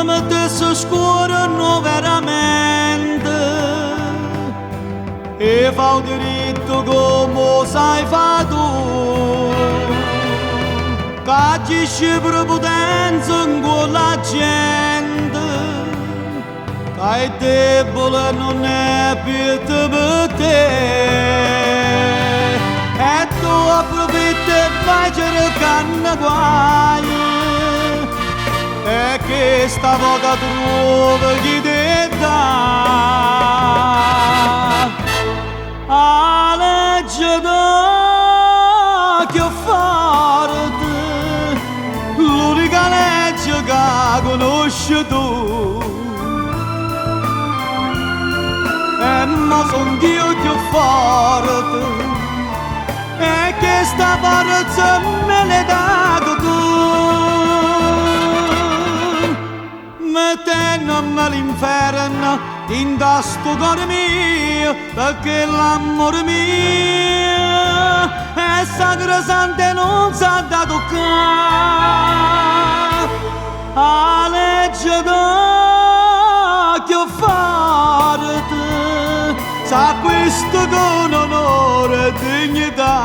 me mettesse scuorno veramente e fa 'o diritto comme 'o sai fa tu Ca agisce prepotenza 'ncuollo 'a gente ca è debole e nun è pietà pe te. E tu apprufitte e vai cercanno guaje e chesta vota truove chi t' 'e dà. 'A legge d' 'o cchiù forte, l'unica legge ca conosce tu. E mo songh'io cchiù forte e chesta forza me l'hai dato tu. Mettennome l'inferno dint' sto core mio, perché l'amore mio è sacrosanto e non s'ha da toccare. 'A legge d' 'o cchiù forte s'acquista con onore e dignità.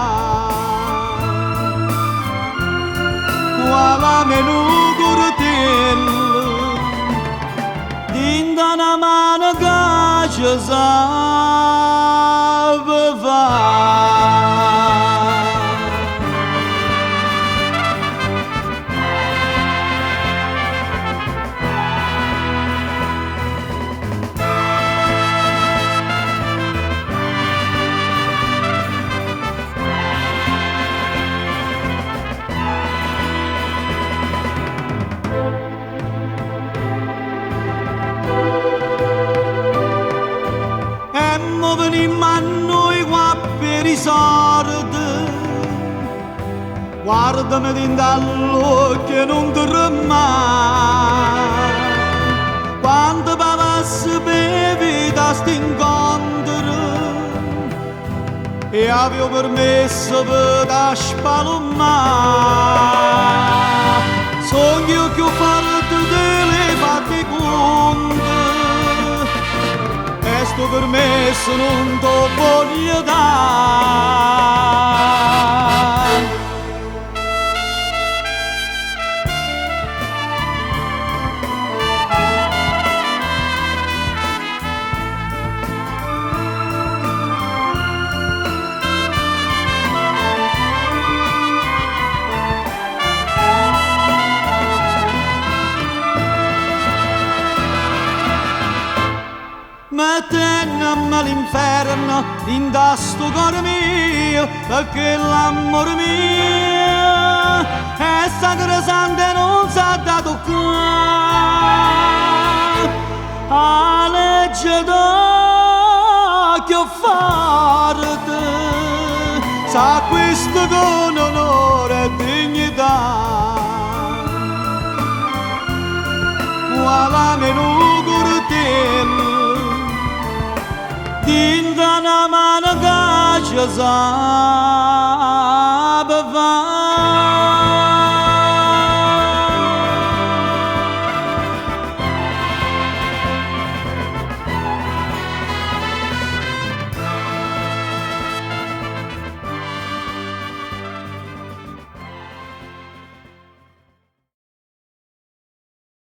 Cu 'a lama 'e nu curtiello dint' a na mano ca ce sape fa'. E mo venimmo a noi qua per i soldi. Guardami dint' all'occhio e nun tremmà. Quando pavasse pe vita st'incontro e avevo permesso pe da spalummà. Song'io cchiù forte te l'hê fatte 'e cunte e sto permesso nun t' 'o voglio dà. Mettennome l'inferno dint' a sto core mio, perché l'amore mio è sacrosanto e non s'ha da toccare. 'A legge d' 'o cchiù forte s'acquista con onore e dignità. Cu 'a lama 'e nu curtiello dint' a na mano ca ce sape fa'.